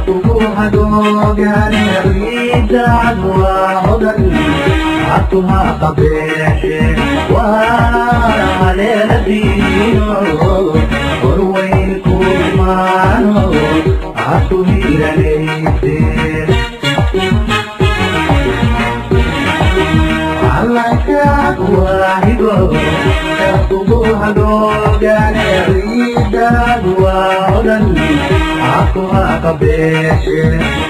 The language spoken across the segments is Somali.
Kugu hagoogane ciiddaad waa hodan cabtuha qabeeshe waa haleeladiino horweyn ku imaano cabtu hiiranayse. Waahigo kugu hagoogane ciiddaad waa hodan cabtuha qabeeshe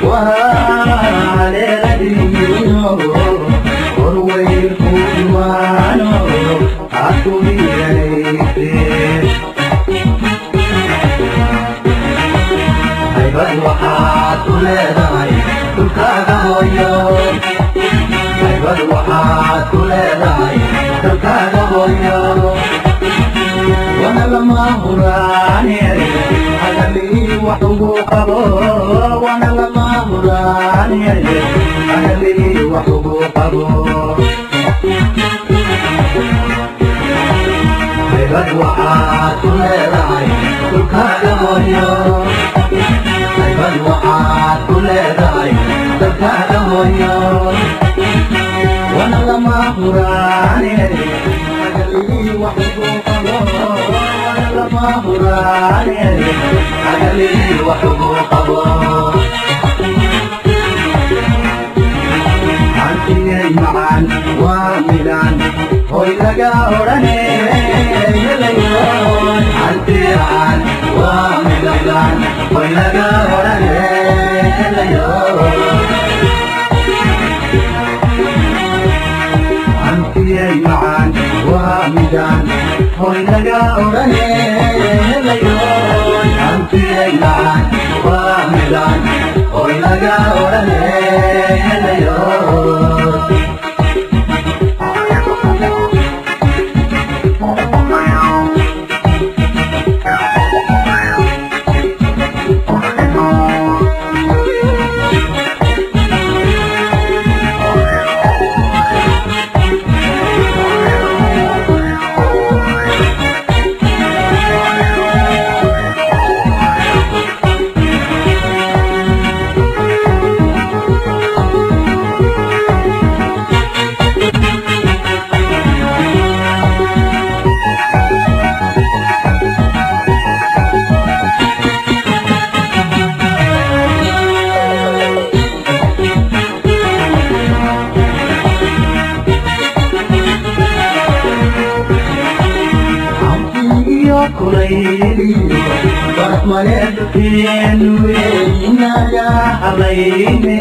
waa haleeladiino horweyn ku imaano cabtu hiiranayse. Haybad waxaad ku leedahay dhulkaaga hooyo, haybad waxaad ku leedahay dalkaaga hooyo, wana lama huraane hadalii wax ugu qabo, wana lama huraane hadalii wax ugu qabo. Haybad waxaad ku leedahay dhulkaaga hooyo, haybad waxaad ku leedahay dalkaaga hooyo, wana lama huraane hadalii wax ugu qabo, wana lama huraane hadalii wax ugu qabo. Hantiyay macaan waa midaan hoy laga odhane, hantiyaan waa midaan hoy laga odhane. Hantiyay macaan waa midaan hoy laga odhane, hantiyay macaan waa midaan hoy laga odhane. Kulayliyo barmaleedkeenuweynaga halayne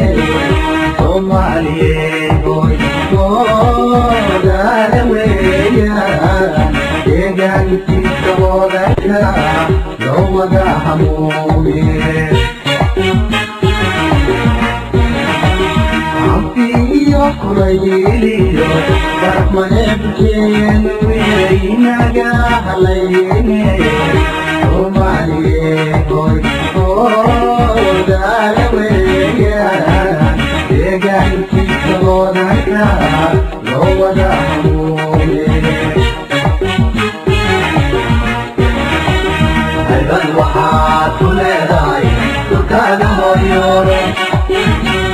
Soomaaliyeed hoy goodaada weeyaan, deegaankiisa hodanka loo wada hamuume. Iyo kulayliyo barmaleedkeenuweynaga halayne Soomaaliyeed hoy goodaada weeyaan, deegaankiisa hodanka loo wada hamuume. Haybad waxaad ku leedahay dhulkaaga hooyo,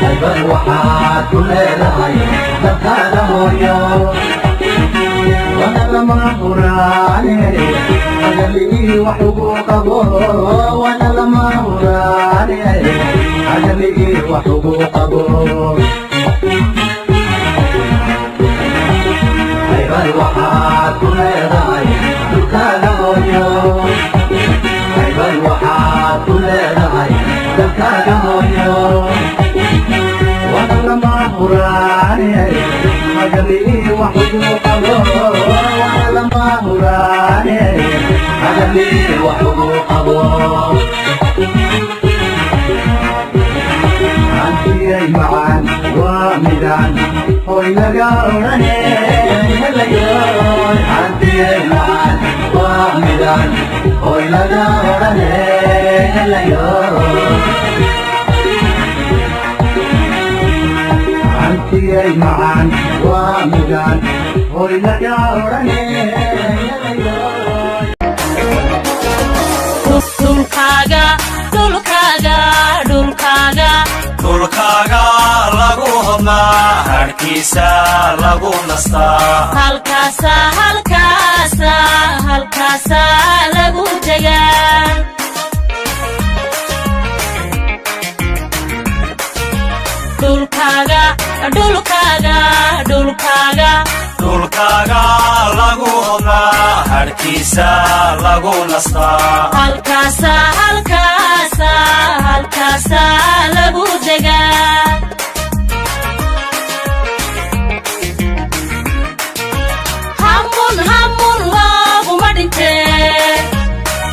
haybad waxaad ku leedahay dalkaaga hooyo, wana lama huraane hadalii wax ugu qabo, wana lama huraane hadalii wax ugu qabo. Haybad waxaad ku leedahay dhulkaaga hooyo, haybad waxaad ku leedahay dalkaaga hooyo, wana lama huraane hadalii wax ugu qabo, wana lama huraane hadalii wax ugu qabo. Hantiyay macaan waa midaan hoy laga odhane, hantiyay macaan waa midaan hoy laga odhane. Hantiyay macaan waa midaan hoy laga odhane. Dhulkaaga, dhulkaaga, dhulkaaga. Harkiisa lagu nastaa. Halkaasa, halkaasa, halkaasa lagu degaa. Dhulkaaga, dhulkaaga, dhulkaaga. Dhulkaaga lagu hodmaa, harkiisa lagu nastaa. Halkaasa, halkaasa, halkaasa lagu degaa. Hamun hamun looguma dhintee,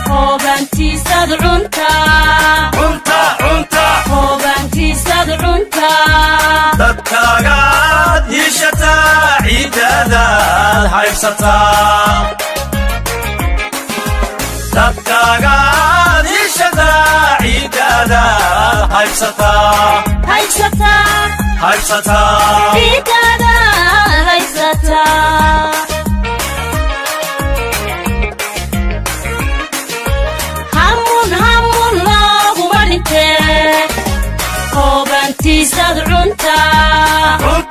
hoobantiisad cuntaa. Cunta, cunta. Hoobantiisad cuntaa. Dadkaagaad hiishataa, ciiddaadaad haybsataa. Dadkaagaad hiishataa, ciiddaadaad haybsataa. Haysataa. Haybsataa. Ciiddaada haysataa. Hamun hamun looguma dhintee, hoobantiisad cuntaa. Cunta.